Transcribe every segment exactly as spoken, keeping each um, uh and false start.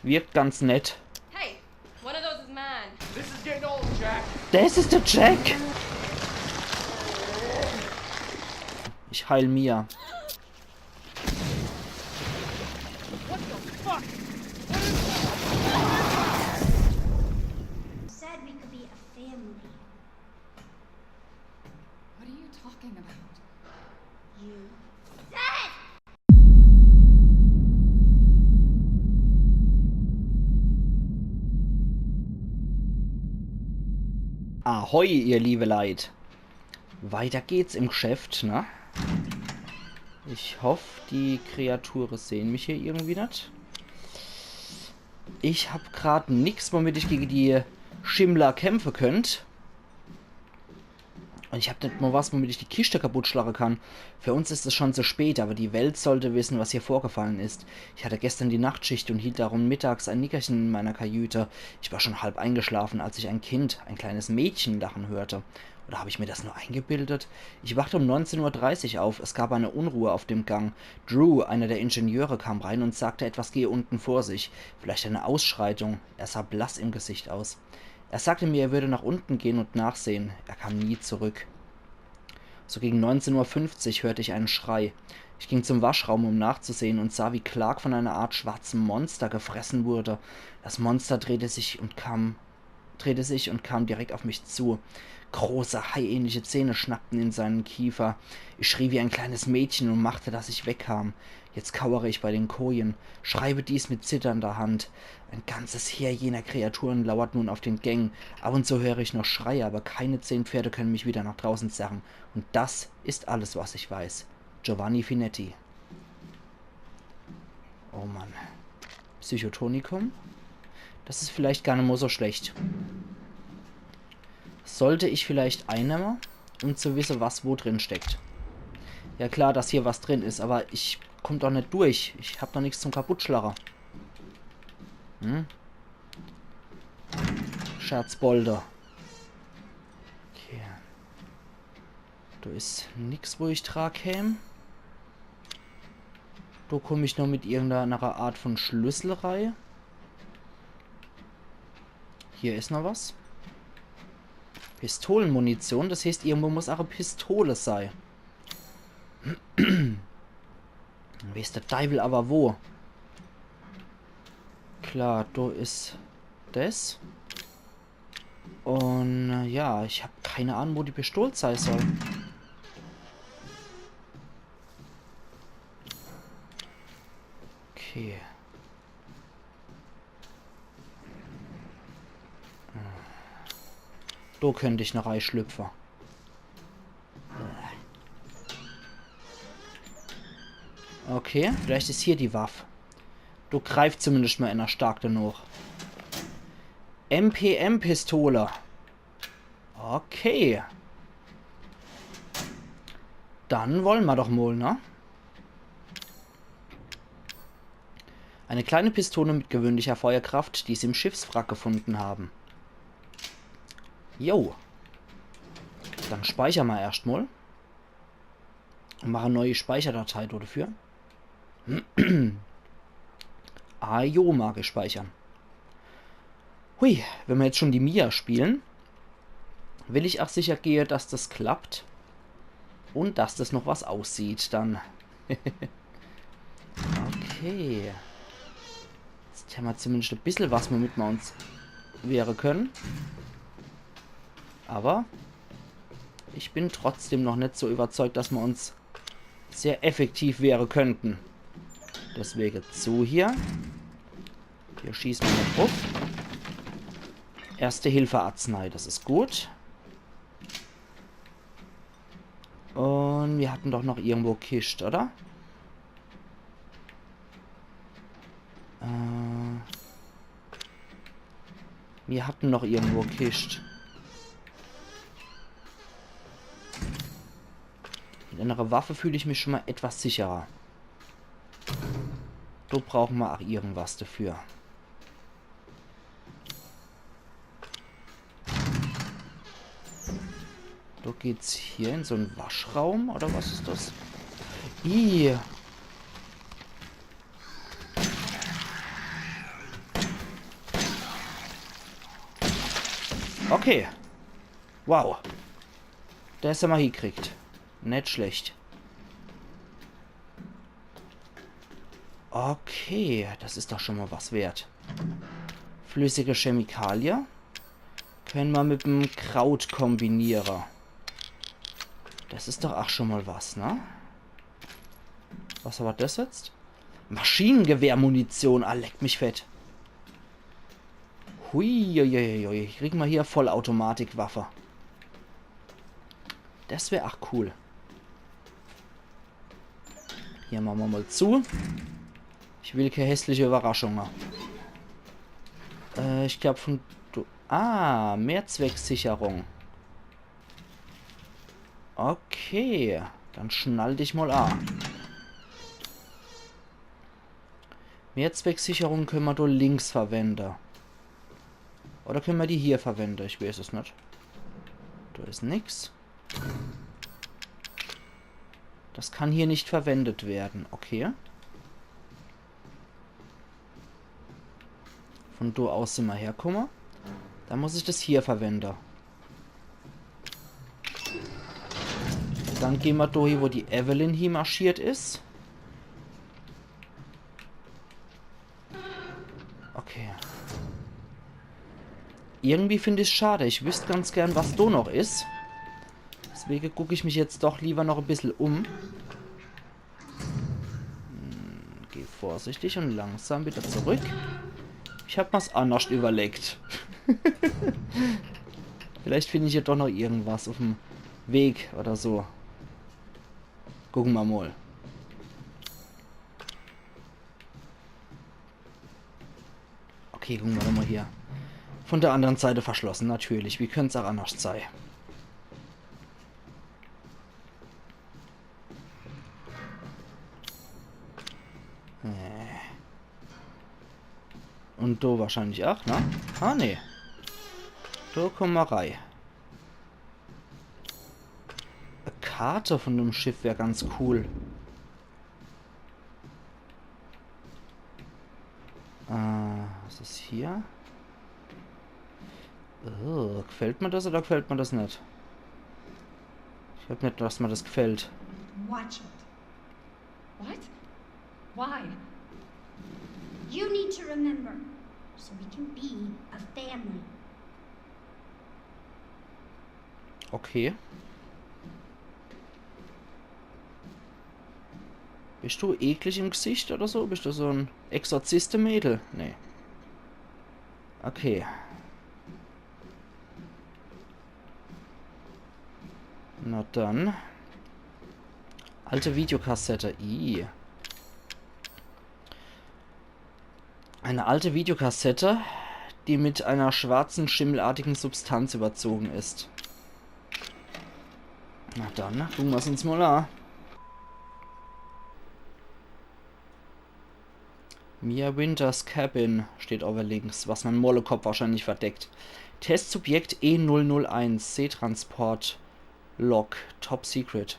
Wirkt ganz nett. Hey, one of those is mine. This is getting old, Jack. Des is de Jack. Ich heil Mia. Said we could be a family. What are you talking about? You. Ahoi, ihr liebe Leit. Weiter geht's im Geschäft, ne? Ich hoff, die Kreature sehen mich hier irgendwie net. Ich hab grad nix, womit ich gegen die Schimmler kämpfe könnt. Und ich hab net mal was, womit ich die Kischte kaputtschlache kann. Für uns ist es schon zu spät, aber die Welt sollte wissen, was hier vorgefallen ist. Ich hatte gestern die Nachtschicht und hielt darum mittags ein Nickerchen in meiner Kajüte. Ich war schon halb eingeschlafen, als ich ein Kind, ein kleines Mädchen lachen hörte. Oder habe ich mir das nur eingebildet? Ich wachte um neunzehn Uhr dreißig auf. Es gab eine Unruhe auf dem Gang. Drew, einer der Ingenieure, kam rein und sagte, etwas gehe unten vor sich. Vielleicht eine Ausschreitung. Er sah blass im Gesicht aus. Er sagte mir, er würde nach unten gehen und nachsehen. Er kam nie zurück. So gegen neunzehn Uhr fünfzig hörte ich einen Schrei. Ich ging zum Waschraum, um nachzusehen, und sah, wie Clark von einer Art schwarzem Monster gefressen wurde. Das Monster drehte sich und kam, drehte sich und kam direkt auf mich zu. Große, haiähnliche Zähne schnappten in seinen Kiefer. Ich schrie wie ein kleines Mädchen und machte, dass ich wegkam. Jetzt kauere ich bei den Kojen, schreibe dies mit zitternder Hand. Ein ganzes Heer jener Kreaturen lauert nun auf den Gängen. Ab und zu höre ich noch Schreie, aber keine zehn Pferde können mich wieder nach draußen zerren. Und das ist alles, was ich weiß. Giovanni Finetti. Oh Mann. Psychotonikum. Das ist vielleicht gar net mal so schlecht. Sollte ich vielleicht einnemme, um zu wisse, was wo drin steckt. Ja klar, dass hier was drin is, aber ich komm doch net durch. Ich hab doch nix zum Kaputtschlache. Hm? Scherzbolde. Okay. Do is nix, wo ich dra käm. Do komm ich noch mit irgendeiner Art von Schlüssel rei. Hier is noch was. Pistolenmunition, das heißt, irgendwo muss auch e Pistole sei. Weeß der Deiwel aber wo. Klar, do is des. Und äh, ja, ich hab keine Ahnung, wo die Pistol sei soll. Okay. Do könnt ich noch reischlüpfe. Okay, vielleicht is hier die Waff. Do greift zumindest mal einer stark danoch. M P M-Pistole. Okay. Dann wolle ma doch mol, ne? Eine kleine Pistole mit gewöhnlicher Feuerkraft, die sie im Schiffswrack gefunden haben. Jo. Dann speicher ma erscht mol. Und mache neue Speicherdatei dafür. Ah jo, mag ich speichern. Hui, wenn ma jetzt schon die Mia spielen, will ich auch sicher gehe, dass das klappt. Und dass das noch was aussieht dann. Okay. Jetzt hämmer zumindest e bissel was, womit ma uns wehre können. Aber ich bin trotzdem noch net so überzeugt, dass ma uns sehr effektiv wehre könnten. Deswege zu hier. Hier schieße ma net druff. Erste-Hilfe-Arznei, das is gut. Und wir hatten doch noch irgendwo Kischt, oder? Äh, wir hatten noch irgendwo Kischt. Mit einer Waffe fühl ich mich schon mal etwas sicherer. Do brauche ma auch irgendwas dafür. Do geht's hier in so en Waschraum, oder was is das? Ih. Okay. Wow. Das hämmer hiekriegt. Net schlecht. Okay, das is doch schon mal was wert. Flüssige Chemikalie. Könne mer mit em Kraut kombiniere. Das is doch ach schon mal was, ne? Was war das jetzt? Maschinengewehrmunition, ah, leck mich fett. Hui, hui, hui, hui. Kriege mer hier Vollautomatikwaffe. Das wär ach cool. Hier mache mer mal zu. Ich will kee hässliche Überraschunge. Äh, ich glaub von... Du, ah, Mehrzwecksicherung. Okay, dann schnall dich mal a. Mehrzwecksicherung könne mer do links verwende. Oder könne mer die hier verwende? Ich weiß es net. Do is nix. Das kann hier nicht verwendet werden. Okay. Von do aus simmer herkomme. Dann muss ich das hier verwende. Dann geh mer do hie, wo die Evelyn hie marschiert is. Okay. Irgendwie find ich's schade. Ich wüsst ganz gern, was do noch is. Deswege guck ich mich jetzt doch lieber noch e bissel um. Hm, geh vorsichtig und langsam wieder zurück. Ich hab was annerscht überlegt. Vielleicht find ich ja doch noch irgendwas uff'm Weg oder so. Gucke mer mal. Okay, gucke mer doch mal hier. Von der anderen Seite verschlossen, natürlich. Wie könnt's auch annerscht sei? Äh. Und do wahrscheinlich auch, ne? Ah, nee. Do komm mer rei. E Karte von dem Schiff wär ganz cool. Äh, was is hier? Oh, gefällt mir das oder gefällt mir das net? Ich glaub net, dass mir das gefällt. Watch it. What? Why? You need to remember, so we can be a family. Okay. Bist du eklig im Gesicht oder so? Bist du so e Exorziste-Mädel? Nee. Okay. Na dann. Alte Videokassette. Ih. Eine alte Videokassette, die mit einer schwarzen, schimmelartigen Substanz überzogen ist. Na dann, gucke mer's uns mal a. Mia Winters Cabin steht owwe links, was mein Molekopf wahrscheinlich verdeckt. Testsubjekt E null null eins, Seetransport, Log, Top Secret.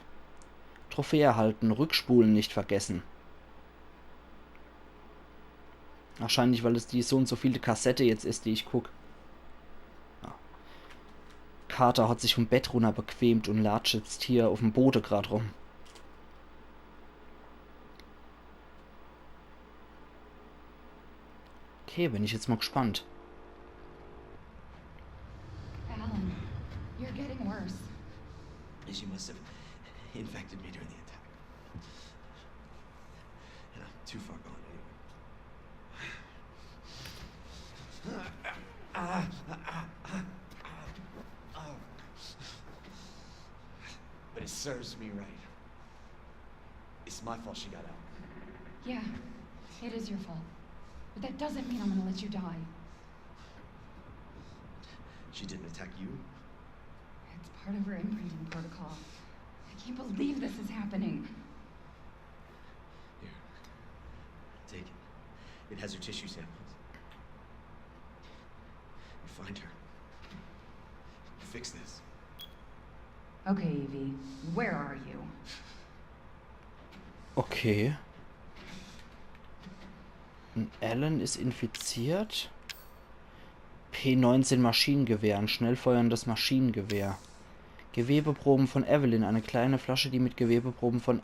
Trophäe erhalten, Rückspulen nicht vergessen. Wahrscheinlich, weil es die so und so vielte Kassette jetzt is, die ich guck. Ja. Carter hat sich vom Bett runner bequemt und latscht jetzt hier uff'm Bode grad rum. Okay, bin ich jetzt mal gespannt. Alan, you're getting worse. She must have infected me during the attack. And I'm too far gone anyway. But it serves me right. It's my fault she got out. Yeah, it is your fault. But that doesn't mean I'm gonna let you die. She didn't attack you? It's part of her inbreeding protocol. I can't believe this is happening. Here. Take it. It has her tissue samples. You find her. You fix this. Okay, Evie, where are you? Okay. Alan is infiziert. P neunzehn Maschinengewehr, ein schnell feuerndes Maschinengewehr. Gewebeproben von Evelyn, eine kleine Flasche, die mit Gewebeproben von,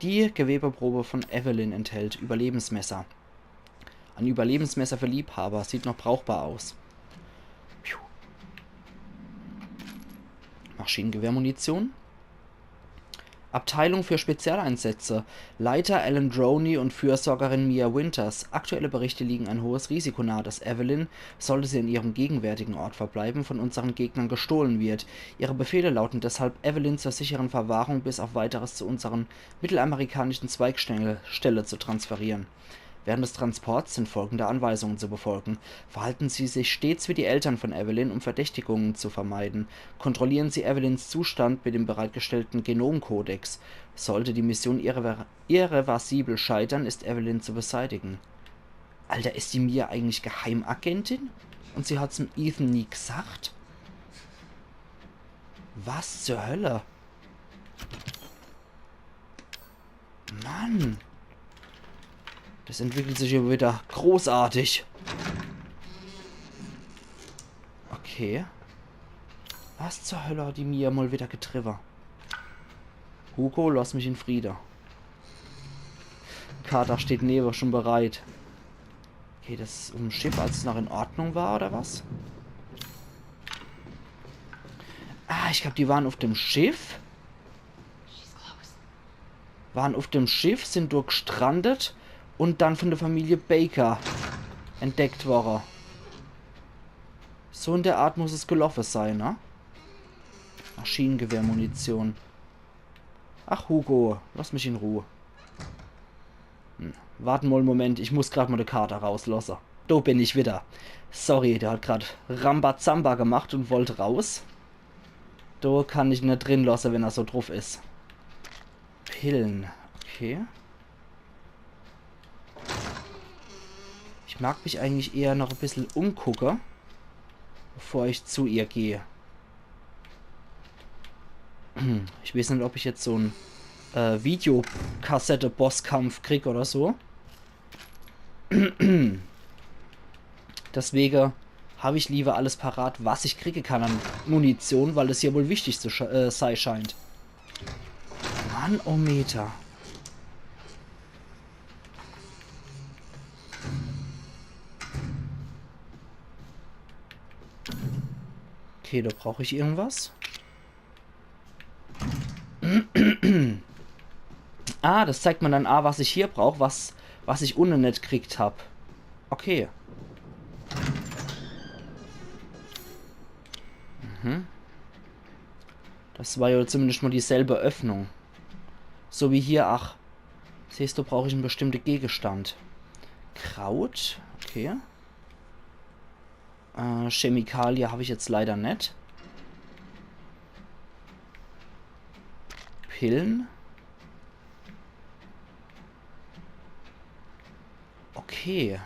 die Gewebeprobe von Evelyn enthält. Überlebensmesser. Ein Überlebensmesser für Liebhaber, sieht noch brauchbar aus. Piu. Maschinengewehrmunition. Abteilung für Spezialeinsätze. Leiter Alan Droney und Fürsorgerin Mia Winters. Aktuelle Berichte legen ein hohes Risiko nahe, dass Evelyn, sollte sie an ihrem gegenwärtigen Ort verbleiben, von unseren Gegnern gestohlen wird. Ihre Befehle lauten deshalb, Evelyn zur sicheren Verwahrung bis auf weiteres zu unseren mittelamerikanischen Zweigstelle Stelle zu transferieren. Während des Transports sind folgende Anweisungen zu befolgen. Verhalten Sie sich stets wie die Eltern von Evelyn, um Verdächtigungen zu vermeiden. Kontrollieren Sie Evelyns Zustand mit dem bereitgestellten Genomkodex. Sollte die Mission irre irreversibel scheitern, ist Evelyn zu beseitigen. Alter, ist die Mia eigentlich Geheimagentin? Und sie hat's dem Ethan nie gesagt? Was zur Hölle? Mann. Das entwickelt sich hier wieder großartig. Okay. Was zur Hölle hat die Mia mal wieder getriebe? Hugo, lass mich in Friede. Carter steht newe, schon bereit. Okay, das ist um Schiff, als es noch in Ordnung war, oder was? Ah, ich glaub, die waren auf dem Schiff. Waren auf dem Schiff, sind dort gestrandet und dann von der Familie Baker entdeckt worden. So in der Art muss es gelaufen sein, ne? Maschinengewehrmunition. Ach, Hugo, lass mich in Ruhe. Hm, wart mal einen Moment, ich muss grad mal die Karte rauslassen. Do bin ich wieder. Sorry, der hat grad Rambazamba gemacht und wollt raus. Do kann ich net drin lassen, wenn er so drauf is. Pillen. Okay. Ich mag mich eigentlich eher noch ein bisschen umgucken, bevor ich zu ihr gehe. Ich weiß nicht, ob ich jetzt so ein äh, Videokassette-Bosskampf krieg oder so. Deswegen habe ich lieber alles parat, was ich kriegen kann an Munition, weil es hier wohl wichtig zu sche- äh, sei scheint. Manometer. Okay, da brauche ich irgendwas. Ah, das zeigt mir dann a, was ich hier brauche, was, was ich unne net gekriegt hab. Okay. Mhm. Das war ja zumindest mal dieselbe Öffnung. So wie hier, ach. Siehst du, brauche ich einen bestimmten Gegenstand. Kraut, okay. Äh, Chemikalie habe ich jetzt leider net. Pillen. Okay.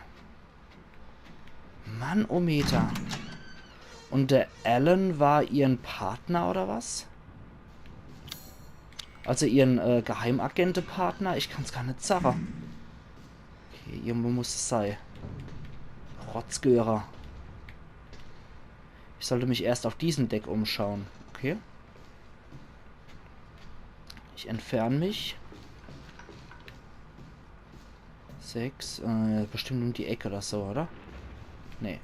Manometer. Und der Alan war ihren Partner oder was? Also ihren äh, Geheimagentepartner? Ich kann's gar net sagen. Okay, irgendwo muss es sei. Rotzgörer. Ich sollte mich erst auf diesem Deck umschauen. Okay. Ich entferne mich. Sechs, äh, bestimmt um die Ecke oder so, oder? Nee.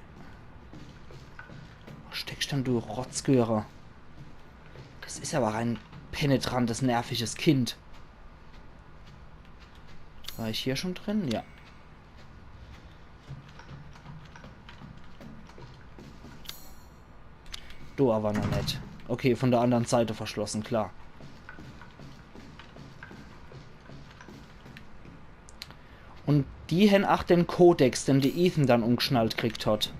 Wo steckst denn du, Rotzgöre? Das ist aber ein penetrantes, nerviges Kind. War ich hier schon drin? Ja. Do aber noch net. Okay, von der anderen Seite verschlossen, klar. Und die hen ach den Kodex, den de Ethan dann umgeschnallt kriegt hat.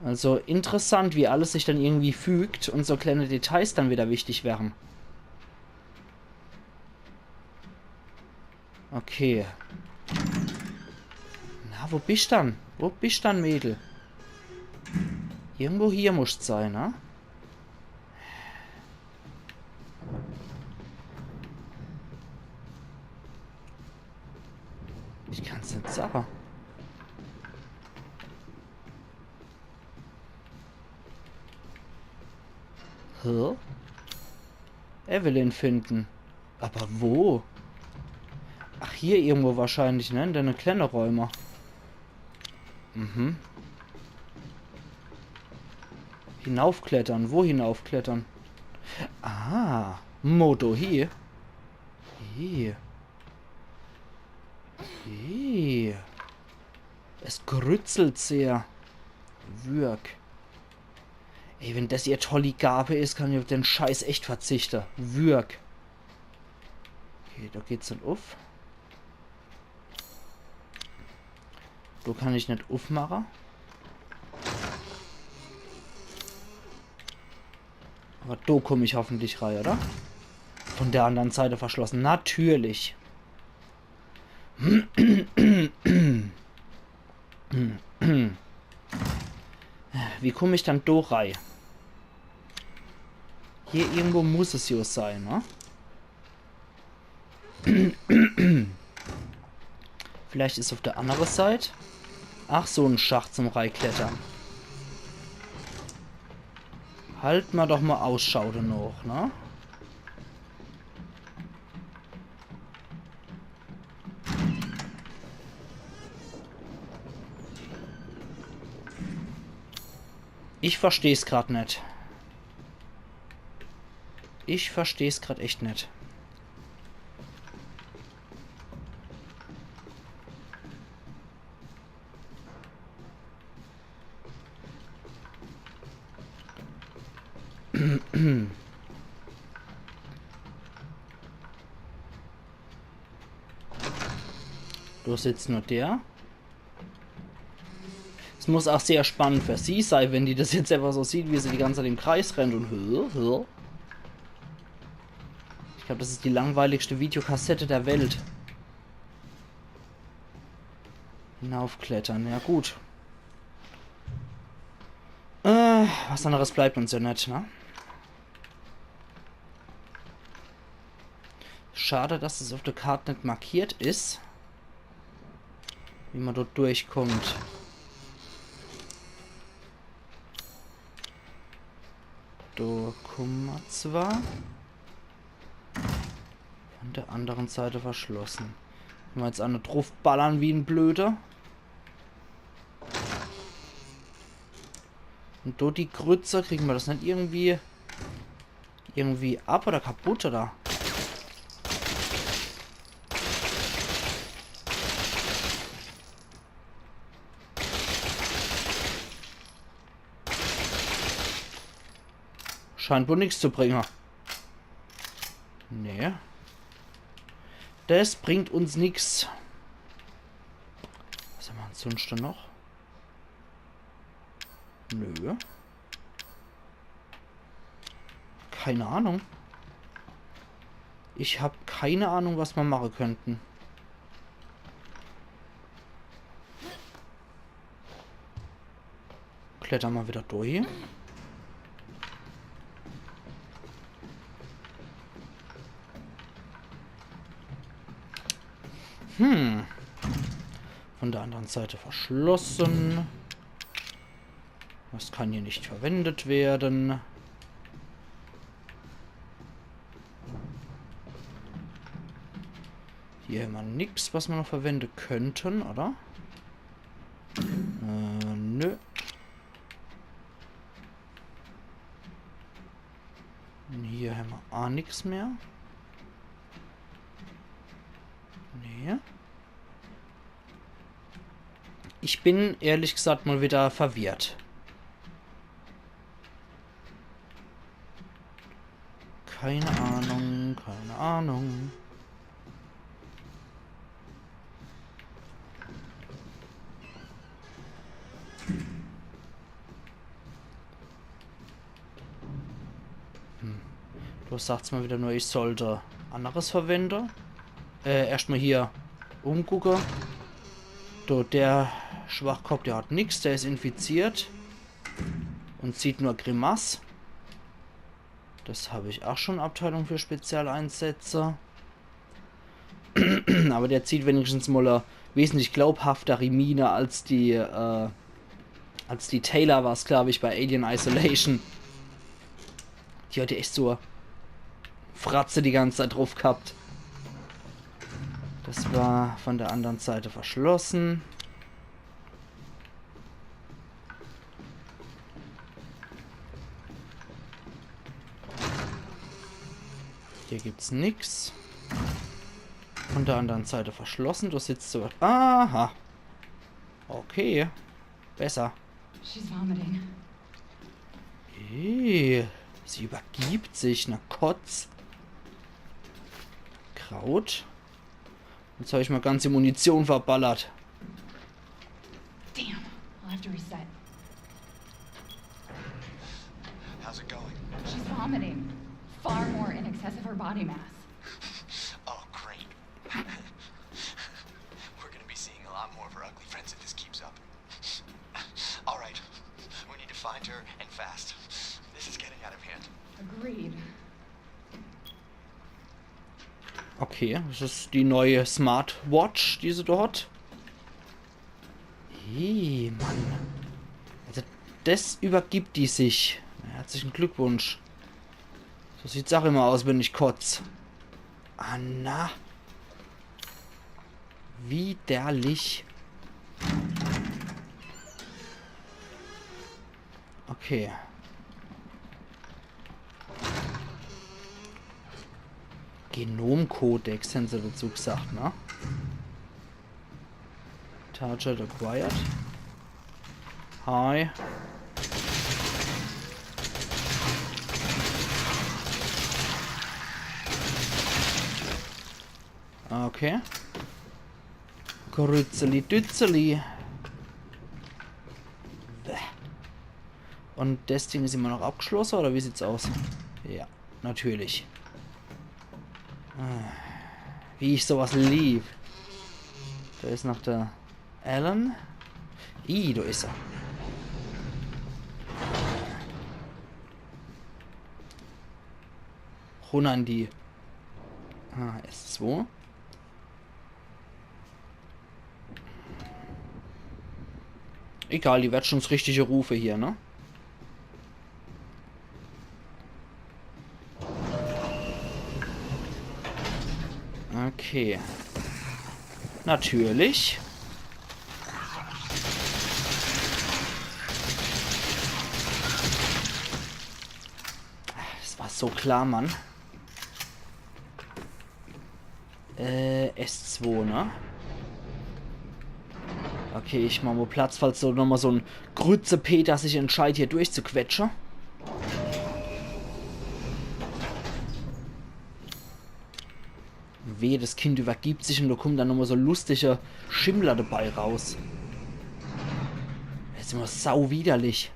Also interessant, wie alles sich dann irgendwie fügt und so kleine Details dann wieder wichtig wären. Okay. Na, wo bist dann? Wo bist dann, Mädel? Irgendwo hier musst sein, ne? Ich kann's net sagen. Hä? Evelyn finden. Aber wo? Ach, hier irgendwo wahrscheinlich, ne? In denne kleine Räume. Mhm. Hinaufklettern. Wo hinaufklettern? Ah, Moto hier. Hier. Hier. Es grützelt sehr. Würg. Ey, wenn das ihr tolli Gabe is, kann ich auf den Scheiß echt verzichte. Würg. Okay, do geht's net uff. Do kann ich net uffmache. Aber do komm ich hoffentlich rei, oder? Von der anderen Seite verschlossen. Natürlich. Wie komm ich dann do rei? Hier irgendwo muss es jo sein, ne? Vielleicht is auf der andere Seit. Ach, so en Schacht zum Reiklettern. Halt ma doch ma Ausschau do noch, ne? Ich versteh's grad net. Ich versteh's grad echt net. Do sitzt nur der. Es muss auch sehr spannend für sie sei, wenn die das jetzt einfach so sieht, wie sie die ganze Zeit im Kreis rennt und hö, hö. Ich glaub, das ist die langweiligste Videokassette der Welt. Hinaufklettern, ja gut. Äh, was anderes bleibt uns ja net, ne? Schade, dass es auf der Karte net markiert is, wie man dort durchkommt. Do kumme mer zwar. Von der anderen Seite verschlossen. Wenn mer jetzt eine draufballern wie en Blöder. Und do die Grütze, kriegen mer das net irgendwie, irgendwie ab oder kaputt oder? Scheint wohl nix zu bringen. Nee. Das bringt uns nix. Was hämmer ansonsten noch? Nö. Keine Ahnung. Ich hab keine Ahnung, was mer mache könnten. Kletter mer wieder durch. Hm. Von der anderen Seite verschlossen. Das kann hier nicht verwendet werden. Hier hämmer nix, was mer noch verwenden könnten, oder? Äh, nö. Und hier hämmer auch nix mehr. Nee. Ich bin ehrlich gesagt mal wieder verwirrt. Keine Ahnung, keine Ahnung. Hm. Du sagst mal wieder nur, ich sollte anderes verwende. Äh, erscht mal hier umgucke. Do, der Schwachkopf, der hat nix, der is infiziert. Und zieht nur Grimass. Das hab ich auch schon, Abteilung für Spezialeinsätze. Aber der zieht wenigstens mal e wesentlich glaubhaftere Miene als die, äh, als die Taylor war's, glaub ich, bei Alien Isolation. Die hat ja echt so Fratze die ganze Zeit drauf gehabt. Das war von der anderen Seite verschlossen. Hier gibt's nix. Von der anderen Seite verschlossen. Da sitzt so was. Aha. Okay. Besser. She's vomiting. Ih, sie übergibt sich. Na Kotz. Kraut. Jetzt hab ich mal ganze Munition verballert. Damn. I'll have to reset. How's it going? She's vomiting. Far more in excess of her body mass. Oh, great. We're gonna be seeing a lot more of her ugly friends if this keeps up. All right, we need to find her and fast. This is getting out of hand. Agreed. Okay, das ist die neue Smartwatch, die sie da hat. Hey, Mann. Also, das übergibt die sich. Na, herzlichen Glückwunsch. So sieht's auch immer aus, wenn ich kotz. Ah, na. Widerlich. Okay. Genomkodex hän se dazu gesagt, ne? Target acquired. Hi. Okay. Grützeli, dützeli. Bäh. Und das Ding ist immer noch abgeschlossen, oder wie sieht's aus? Ja, natürlich. Ah, wie ich sowas lieb. Da ist noch der Alan. Ih, da ist er. Hunandi. Ah, S zwei. Egal, die wird schon das Richtige rufe hier, ne? Okay. Natürlich. Das war so klar, Mann. Äh, S zwei, ne? Okay, ich mach mal Platz, falls so nochmal so ein Grütze-Peter sich entscheidet, hier durchzuquetschen. Wehe, das Kind übergibt sich und da kommen dann nochmal so lustige Schimmler dabei raus. Das ist immer sau widerlich.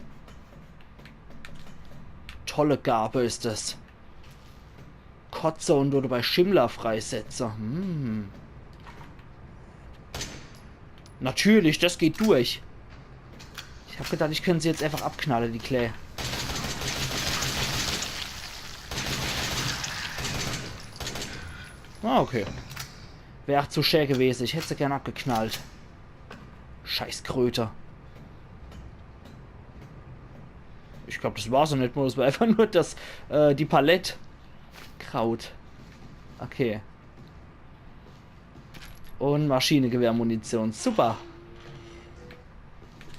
Tolle Gabe ist das. Kotze und dabei Schimmler freisetze. Hm. Natürlich, das geht durch. Ich hab gedacht, ich könnte sie jetzt einfach abknalle, die Klää. Ah, okay. Wär ach zu schä gewese. Ich hätt se gern abgeknallt. Scheiß Kröte. Ich glaub, das war so net mal. Das war einfach nur das, äh, die Palett. Kraut. Okay. Und Maschinengewehrmunition. Super.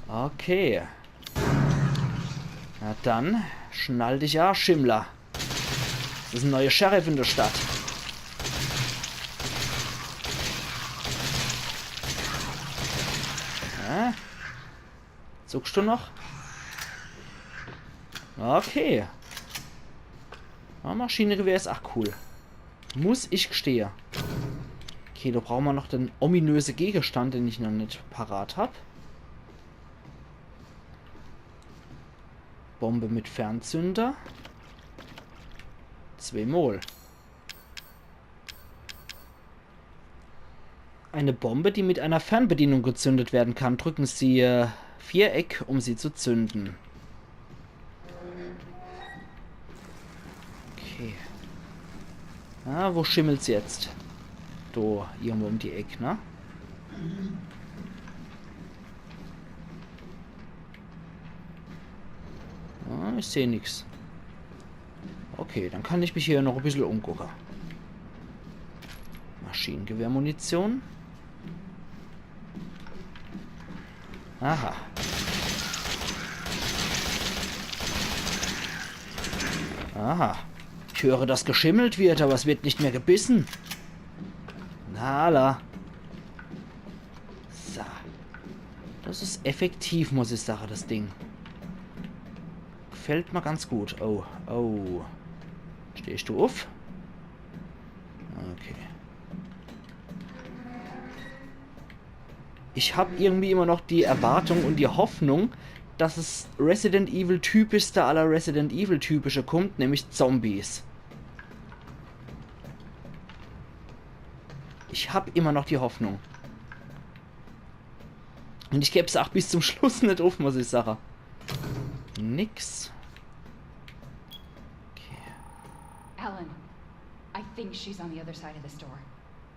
Okay. Na dann, schnall dich a, Schimmler. Das is en neue Sheriff in der Stadt. Ja? Zuckst du noch? Okay. Ja, Maschinengewehr is ach cool. Muss ich gestehe. Okay, da brauche mer noch den ominöse Gegenstand, den ich noch net parat hab. Bombe mit Fernzünder. Zweemol. Eine Bombe, die mit einer Fernbedienung gezündet werden kann. Drücken Sie, äh, Viereck, um sie zu zünden. Okay. Ah, wo schimmelt's jetzt? Do, irgendwo um die Eck, ne? Ah, ich seh nix. Oh, Okay, dann kann ich mich hier noch e bissel umgucke. Maschinengewehrmunition. Aha. Aha. Ich höre, dass geschimmelt wird, aber es wird nicht mehr gebissen. Na, alla. So. Das is effektiv, muss ich sage, das Ding. Gefällt mir ganz gut. Oh, oh. Stehst du uff? Okay. Ich hab irgendwie immer noch die Erwartung und die Hoffnung, dass es Resident Evil typischste aller Resident Evil typische kommt, nämlich Zombies. Ich hab immer noch die Hoffnung. Und ich geb's auch bis zum Schluss net uff, muss ich sage. Nix. Okay. Alan, I think she's on the other side of this door,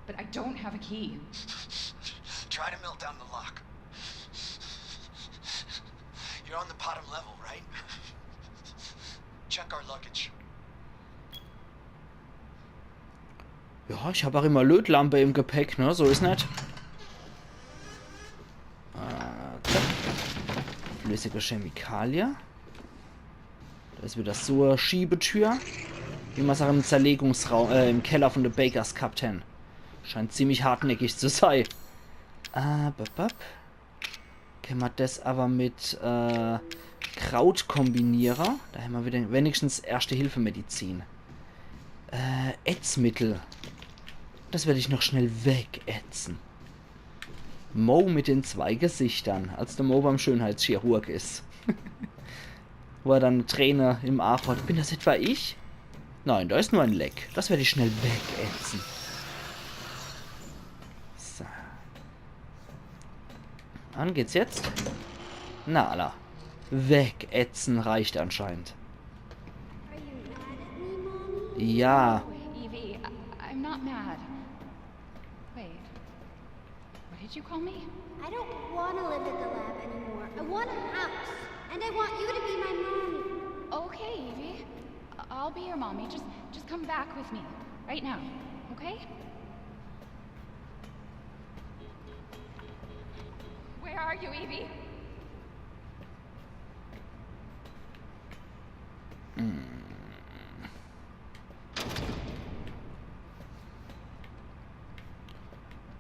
but I don't have a key. Try to melt down the lock. You're on the bottom level, right? Check our luggage. Ja, ich hab auch immer Lötlampe im Gepäck, ne? So is net. Äh, zack. Flüssige Chemikalie. Da is wieder so e Schiebetür. Wie mer's auch im Zerlegungsraum, äh, im Keller von de Bakers gehabt hen. Scheint ziemlich hartnäckig zu sei. Äh, bap, bap. Kann mer das aber mit äh, Kraut kombiniere? Da hämmer wieder wenigstens Erste-Hilfe-Medizin. Äh, Ätzmittel. Das werd ich noch schnell wegätzen. Mo mit den zwei Gesichtern, als der Mo beim Schönheitschirurg is. Wo er dann e Träne im Aach hat. Bin das etwa ich? Nein, da is nur e Leck. Das werd ich schnell wegätzen. So. An geht's jetzt? Na, alla. Wegätzen reicht anscheinend. Are you mad at me, Mommy? Ja. Evie, I- I'm not mad. Wait. What did you call me? I don't want to live at the lab anymore. I want a house. And I want you to be my mommy. Okay, Evie. I- I'll be your mommy. Just, just come back with me. Right now. Okay? Where are you, Evie?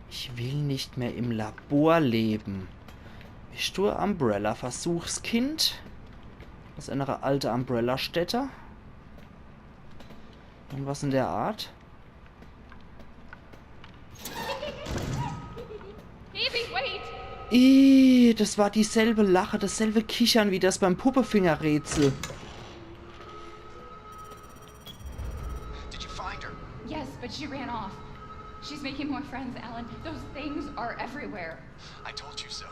Ich will nicht mehr im Labor leben. Bist du e Umbrella-Versuchskind? Aus einer alte Umbrella-Stätte? Irgendwas in der Art? Evie, wait! Ih, das war dieselbe Lache, dasselbe Kichern wie das beim Puppefinger-Rätsel. Did you find her? Yes, but she ran off. She's making more friends, Alan. Those things are everywhere. I told you so.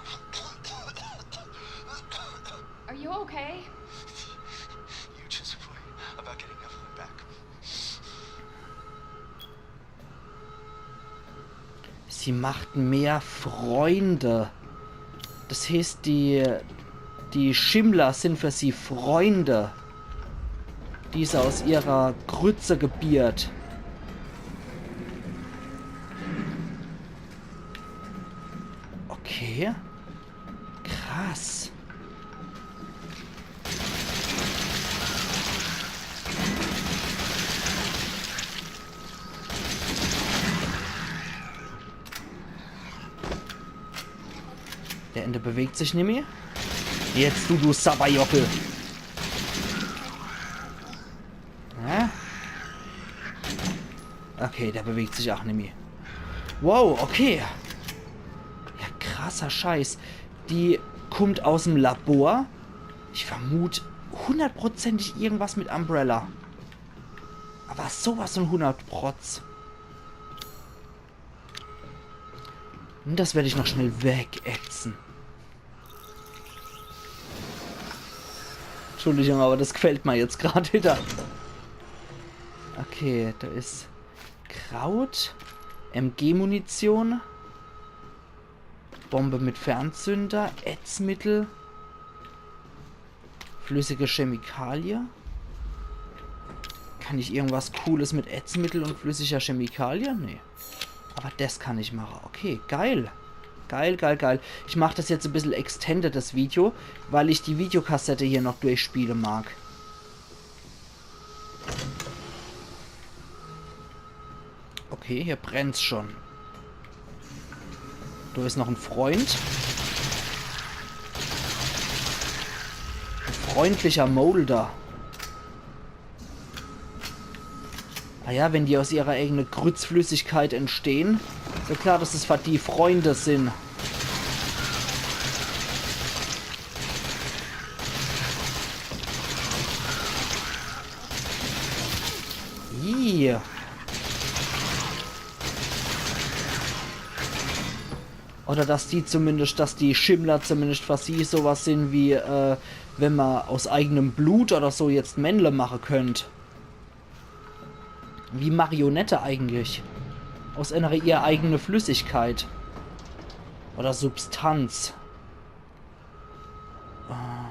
Are you okay? You just worry about getting Evelyn back. Sie macht mehr Freunde. Das heißt, die, die Schimmler sind für sie Freunde, die sie aus ihrer Grütze gebiert. Okay. Krass. Der Ende bewegt sich nimmi. Jetzt du, du Sabberjockel. Ja? Okay, der bewegt sich auch nimmi. Wow, okay. Ja, krasser Scheiß. Die kommt aus'm Labor. Ich vermut hundertprozentig irgendwas mit Umbrella. Aber sowas von hundert Protz. Und das werd ich noch schnell wegätzen. Entschuldigung, aber das gefällt mir jetzt grad wieder. Okay, da is Kraut, M G-Munition, Bombe mit Fernzünder, Ätzmittel, flüssige Chemikalie. Kann ich irgendwas Cooles mit Ätzmittel und flüssiger Chemikalie? Nee. Aber das kann ich mache. Okay, geil. Geil, geil, geil. Ich mach das jetzt e bissel extended, das Video, weil ich die Videokassette hier noch durchspiele mag. Okay, hier brennt's schon. Do is noch en Freund. En freundlicher Molder. Ah ja, wenn die aus ihrer eigene Grützflüssigkeit entstehen, is ja klar, dass es für die Freunde sind. Ih. Oder dass die zumindest, dass die Schimmler zumindest für sie sowas sind wie, äh, wenn man aus eigenem Blut oder so jetzt Männle mache könnt. Wie Marionette eigentlich. Aus einer ihr eigene Flüssigkeit. Oder Substanz. Ah,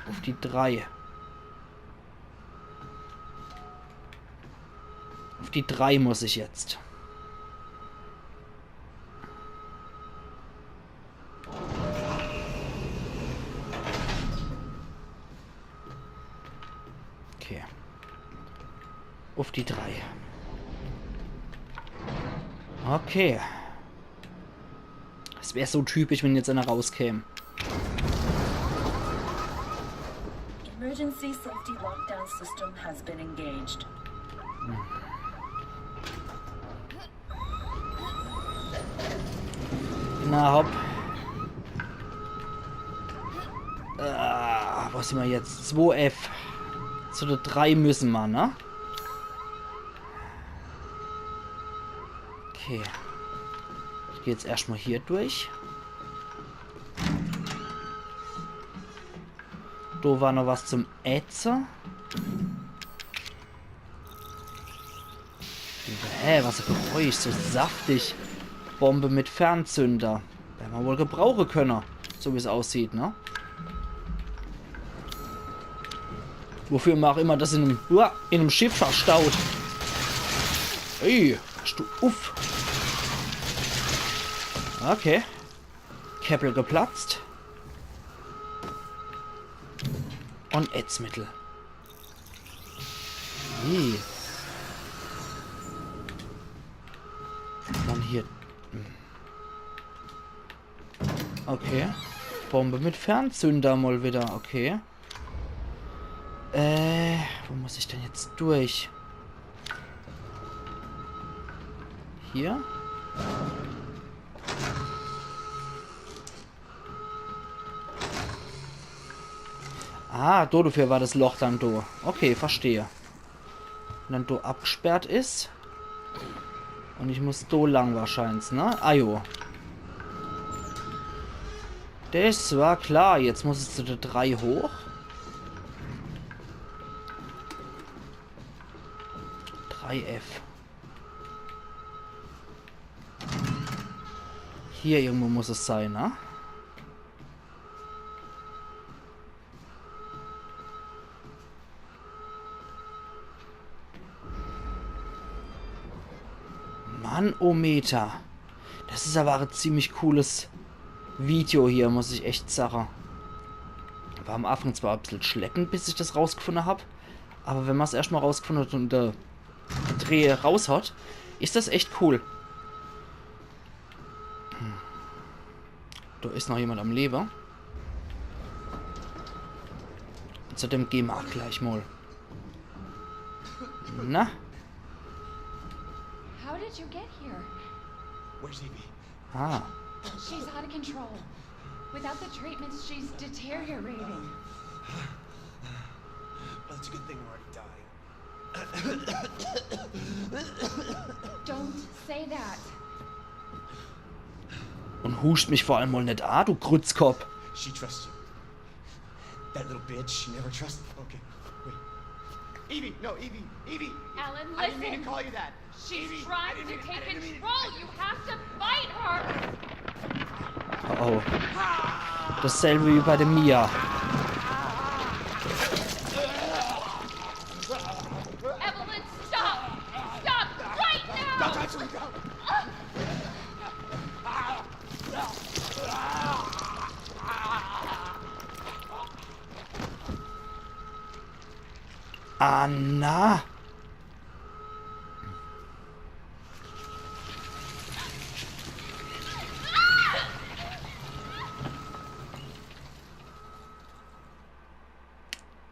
auf die drei. Auf die drei muss ich jetzt. Okay. Auf die drei. Okay. Es wär so typisch, wenn jetzt einer rauskäm. Emergency safety lockdown system has been engaged. Na hopp. Ah, wo sin mer jetzt? Zwei F. Zu der drei müsse mer, ne? Okay. Ich geh jetzt erscht mal hier durch. Do war noch was zum Ätze. Hä, was e Geräusch, so saftig. Bombe mit Fernzünder. Wer mer wohl gebrauche könne, so wie's aussieht, ne? Wofür mer auch immer das in em, uah, in em Schiff verstaut. Ey, hast du, uff. Okay. Keppel geplatzt. Und Ätzmittel. Wie? Dann hier. Hm. Okay. Bombe mit Fernzünder mal wieder. Okay. Äh, wo muss ich denn jetzt durch? Hier? Ah, do dofür war das Loch dann do. Okay, verstehe. Wenn dann do abgesperrt is. Und ich muss do lang wahrscheinlich, ne? Ah jo. Das war klar. Jetzt muss ich zu der drei hoch. Drei F. Hier irgendwo muss es sein, ne? Manometer. Das is aber e ziemlich cooles Video hier, muss ich echt sage. War am Anfang zwar e bissel schleppend, bis ich das rausgefunde hab, aber wenn mer's erscht mal rausgefunde hat und äh, Dreh raus hat, is das echt cool. Hm. Do is noch jemand am Lewe. Zu dem geh mer auch gleich mal. Na? How did you get here? Where's Evie? Ah. She's out of control. Without the treatments, she's deteriorating. Well, it's a good thing we're already dying. Don't say that. Und huscht mich vor allem mal net a, du Grützkopp. She trusts you. That little bitch, she never trusted. Okay, wait. Evie, no, Evie, Evie. Alan, I didn't mean to listen. Call you that. She's Evie, I trying didn't to mean- I take didn't mean- control. You have to fight her. Oh. Dasselbe wie bei der Mia. Evelyn's Ah, na.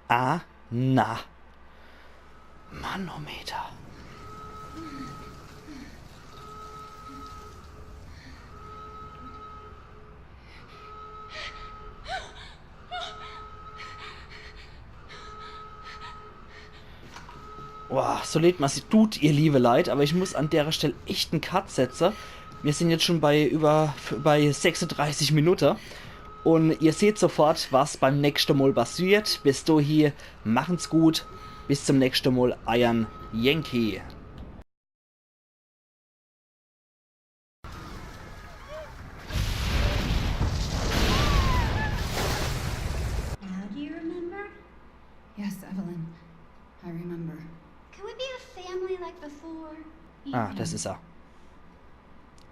Ah, na. Manometer. Boah, so leid mir's tut, ihr liebe Leit, aber ich muss an derer Stell echt en Cut setze. Mir sin jetzt schon bei über, bei sechsunddreißig Minute. Und ihr seht sofort, was beim nächste Mol passiert. Bis dohi, machen's gut. Bis zum nächste Mol, eiern Yankee. Now do you remember? Yes, Evelyn. I remember. Can we be a family like before? Ah, das is er.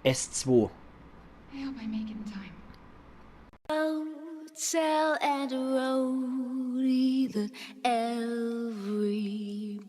S zwei. I hope I make it in time. Hotel and a roadie that everybody